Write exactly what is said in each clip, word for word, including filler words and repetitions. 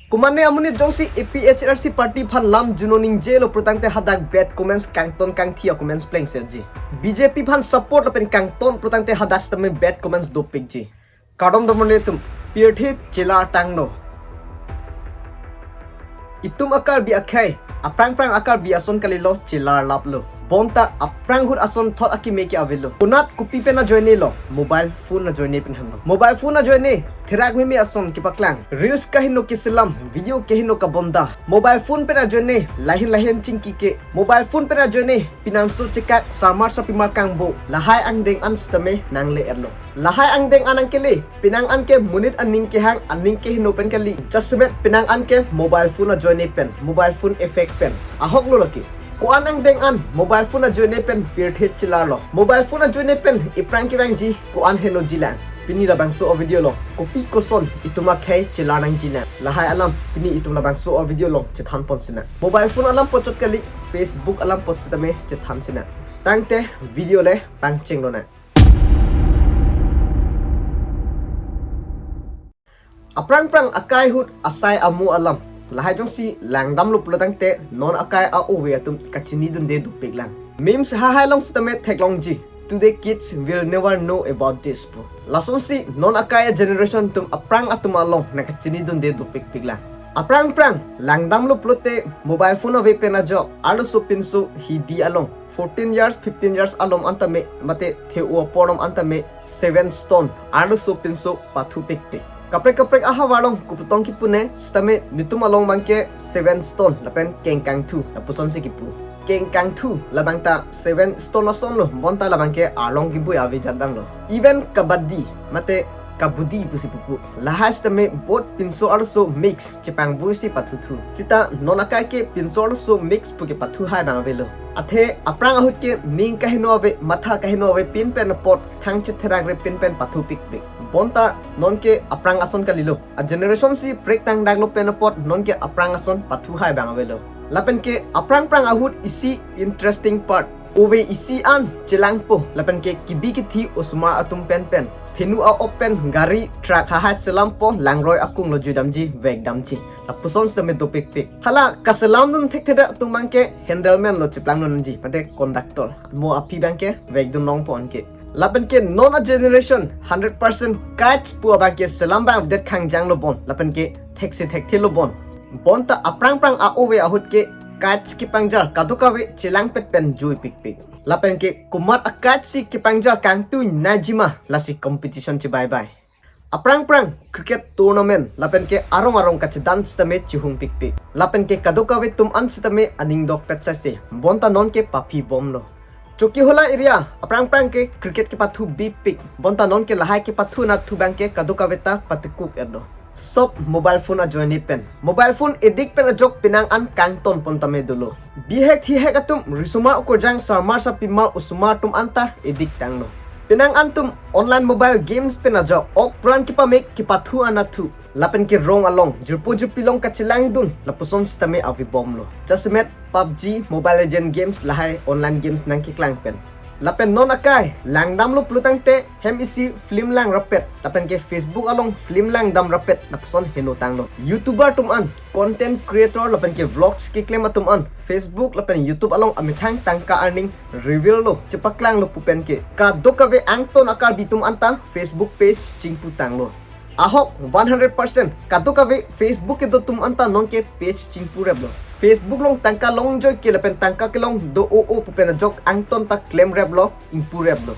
Komatne amonit jongsi A P H L C party aphan lam juno ningjelo pulotangte hadak bad comments kangton kangthi a-comments plengseji. B J P aphan support lapen kangton pulotangte hadak sitame bad comments dopikji. Kardom domonit atum, pirthe chelar tanglo. Itum a-Karbi akhei, aphrang phrang a-Karbi ason kalilo chelar laplo. Bonta aphrang ahut asonthot akeme ke avelo. Konat kopi pen ajoinelo, mobile phone ajoine pen henlo. Mobile phone ajoine, therak meme ason kepaklang. Reels kaheno keselam, video kaheno kabonda. Mobile phone pen ajoine, lahin lahin chingki ke. Mobile phone pen ajoine, pinangso chekak, sarmar sarpimar kangbo. Lahai angdeng an sitame nangle-etlo. Lahai angdeng an nangkele, penang an ke monit aning kehang, aning keheno pen kali. Jasemet penang an ke mobile phone ajoine pen, mobile phone effect pen. Ahoklo lake. Ko-an angdeng an mobile phone ajoine pen pirthe chelarlo. Mobile phone ajoine pen iphrang kevangji ko-an henojilang. Pini labangso a-video along kopi koson itum akhei chelar nangjilang, lahai alam pini itum labangso a-video along chethanpon sinang. Mobile phone alam puchot kali, Facebook alam puchot sitame chethan sinang. Tangte video le pangchenglonang. Aphrang phrang akai ahut asai amo alam. Lahai jongsi langdamlo pulotangte non akai a-ove atum kachinidunde dopiklang. Memes hahai along sitame theklongji, "Today kids will never know about this" pu. Lasonsi non akai a-generation atum aphrang atum along nangkachinidunde dopikpiklang. Aphrang phrang langdamlo pulote mobile phone ave pen ajok arloso pinso hidi along fourteen years, fifteen years alom an tame, mate the-o apor alom an tame, seven stone arloso pinso pathupikpik. Kaprek kaprek ahavar along koputong kipu ne sitame netum along abangke seven stone lapen kengkangthu lapusonsi kipu. Kengkangthu labangta seven stone asonlo, bonta labangke arlong kebui avejat danglo. Even kabaddi mate kabudi pusi pupu, lahai sitame both pinso arloso mix chepangvuisi pathuthu. Sita non akai ke pinso arloso mix pu kepathu hai abang avelo. Athe aphrang ahut ke ning kaheno ave, matha kaheno ave, pin pen apot thang chetherakre pin pen pathupikpik. Bonta nonke aphrang ason kalilo. A-generation si break tangdaklo pen apot nonke aphrang ason pathu hai abang avelo. Lapenke aphrang phrang ahut isi interesting part. Ove isi an chelangpo, lapenke kebi kethe osomar atum pen pen phenu a-op pen gari truck hahai selampo, langroi akunglo juidamji, vekdamji. Lapuson sitame dopikpik. Hala kaselamdun thekthedet atum abangke handleman lo cheplangdunji, mate conductor. Mo aphi abangke vekdun longpo anke. Lapenke non a-generation hundred percent kites pu abangke selam abang det khangjanglo bon. Lapenke theksi thekthelo bon. Bonta aphrang phrang a-ove ahut ke kites kepangjar kadokave chelangpet pen juipikpik. Lapenke komat a-kites si kepangjar kangtui najima, lasi competition chebaibai. Aphrang phrang cricket tournament lapenke arong arong kachedan sitame chihungpikpik. Lapenke kadokave atum an sitame aning dokpet saise. Bonta nonke paphi bomlo. Chokihola area aphrang phrang ke cricket kepathu bipik. Bonta nonke lahai kepathu nathu abangke kadokave ta patekuk-etlo. Sob mobile phone ajoine pen. Mobile phone addict pen ajok penang an kangtonpon tame dolo. Bihek thihek atum risomar okorjang sarmar sarpimar osomar atum anta addict tanglo. Penang an atum online mobile games pen ajok ok pran kepamek kepathu anathu. Lapenke rong along, jirpo jirpi along kachelangdun, lapuson sitame avebomlo. Jasemet PUBG, Mobile Legend games lahai online games nangkeklang pen. Lapen non akai langdamlo pulotangte hem isi film lang rapet, lapenke Facebook along film langdam rapet, lapuson heno tanglo. YouTuber atum an, content creator lapenke vlogs keklem atum an, Facebook lapen YouTube along amethang tangka earning reveal lo, chepaklanglo pu penke kadokave angton a-Karbi atum anta Facebook page chingpu tanglo. Ahok one hundred percent kadokave Facebook kedo atum anta nonke page chingpureplo. Facebook along tangka longjoi ke lapen tangka kelong do-o-o pu pen ajok angton ta klemreplo, ingpureplo.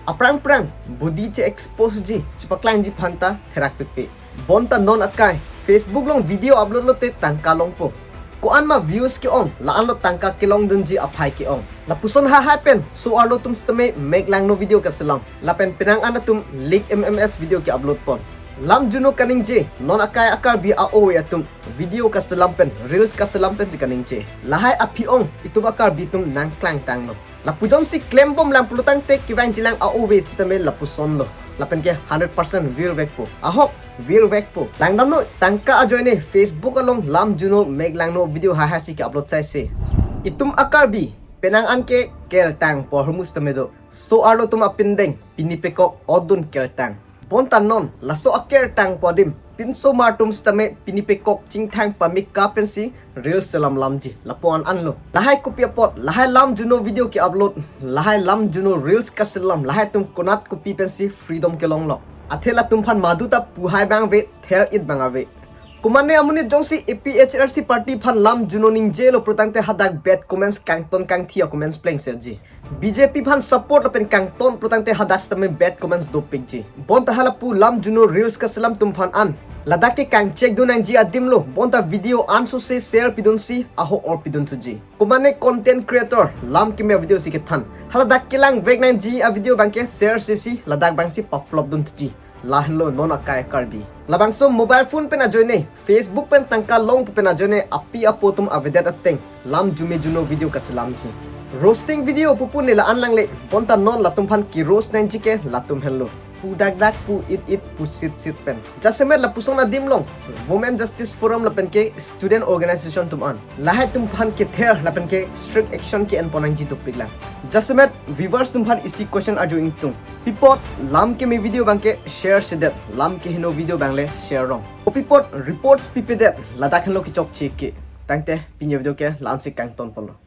Aphrang phrang body che-expose ji, chepaklangji aphan ta therakpikpik. Bonta non akai Facebook along video upload lote tangka longpo. Ko-an ma views ke-ong, la-anlo tangka kelongdunji aphai ke-ong. Lapuson hahai pen so-arlo atum sitame mek langno video kaselam. Lapen penang an atum lik M M S video ke-upload pon. Lam juno kaningje, non akai a-Karbi a-ove atum video kaselam pen, reels kaselam pensi kaningje. Lahai aphi-ong itum a-Karbi atum nangklang tanglo. Lapu jongsi klembom lang pulotangte kevangjilang a-ove sitame lapusonlo. Lapenke hundred percent virvekpo. Ahok, virvekpo. Langdamnon, tangka ajoine Facebook along lam juno mek langno video hahai si ke-upload saise. Itum a-Karbi penang an ke keltangpo ahormu sitame do. So-arlo atum apindeng pini pekok odun keltang. Bonta non laso akeltangpo adim Pinso mar atum sitame pini pekok chingthang pamik ka pensi reels selam lamji lapu-an anlo. Lahai kopi apot, lahai lam juno video ke-upload, lahai lam juno reels kaselam, lahai atum konat kopi pensi freedom kelonglo. Athe latum aphan madu ta pu hai abang ave, ther-it abang ave. Komane amonit jongsi A P H L C party aphan lam juno ningjelo pulotangte hadak bad comments kangton kangthi a-comments plengsetji. B J P aphan support lapen kangton pulotangte hadak sitame bad comments dopikji. Bonta halapu lam juno reels kaselam atum aphan an, ladak ke kangchekdun nangji adim lo, bonta video ansose share pidunsi aho-or pidunthuji. Komane content creator lam keme video si kethan, haladak kelangvek nangji a-video abangke share sesi ladak abangsi pa-flop dunthuji. Lahenlo non akai Karbi. Labangso mobile phone pen ajoine, Facebook pen tangka longpo pen ajoine api apo atum avedet ateng lam jume juno video kaselamji. Roasting video pupu ne la-an langle, bonta non latum aphan ke-roast nangji ke latum henlo. Pu dakdak, pu it-it, pu sitsit pen. Jasemet lapuson adim along Women Justice Forum lapen ke student organization atum an, lahai atum aphan kether lapen ke strict action ke-enpon nangji dopiklang. Jasemet viewers atum aphan isi question arju ingtung. Pi apot lam keme video abangke share sedet, lam kehingno video abangle share rong? O pi apot reports pipedet, ladak henlo kechokche ke? Tangte pini a-video ke la-ansi kangtonponlo.